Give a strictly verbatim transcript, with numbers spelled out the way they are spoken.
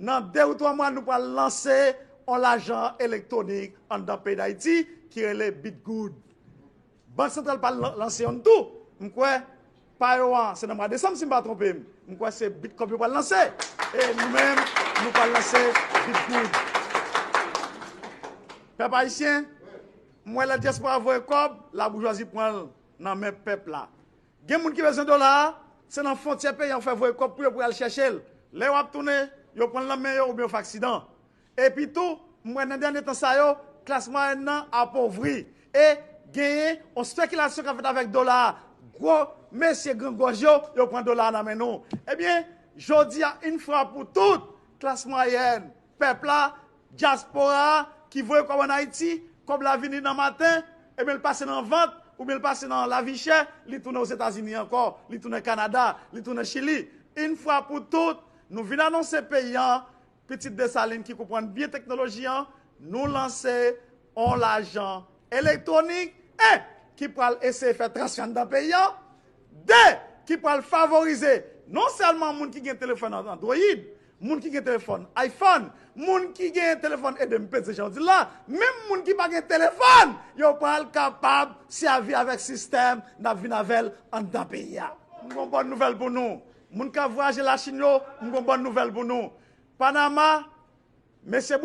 Nan de ou twa mwa, nou pral lanse yon lajan elektwonik anndan peyi Dayiti ki rele Bitgoud. Bank Santral pral lan- lanse youn tou. M kwè pa yo an, se nan mwa desanm, si m pa twonpe m. M kwè se Bitcoin yo pral lanse. E nou menm, nou pral lanse Bitgoud. Pèp ayisyen, m wè lè dyaspora voye kòb, laboujwazi pran l nan men pèp la. Gen moun ki bezwen dola a, se nan fwontyè peyi an fè voye kòb pou yo pou y al chèche l. Lè yo ap tounen, yo pran l nan men yo oubyen yo fè aksidan. Epi tou, m wè nan dènye tan sa yo, klas mwayèn nan apovri e genyen yon spekilasyon k ap fèt avèk dola a. Gwo mesye grangòj yo, yo pran dola a nan men nou. Ebyen, jodi a, yon fwa pou tout, klas mwayèn, pèp la, dyaspora a ki voye kòb ann Ayiti, kòb la vini nan maten, ebyen l pase nan vant, oubyen l pase nan lavi chè, li tounen Ozetazini ankò, li tounen Kanada, li tounen Chili. Yon fwa pou tout, nou vin anonse peyi an, pitit Desalin ki konprann byen teknoloji an, nou lanse yon lajan elektwonik, en, ki pral eseye fè transfè anndan peyi an, de, ki pral favorize non sèlman moun ki gen telefòn Android, moun ki gen telefòn iPhone, moun ki gen telefòn, ede m peze jan w di l la, menm moun ki pa gen telefòn, yo pral kapab sèvi avèk sistèm n ap vin avè l anndan peyi a. M gon bòn nouvèl pou nou. Moun k ap vwayaje Lachin yo, m gon bòn nouvèl pou nou. Panama, mesye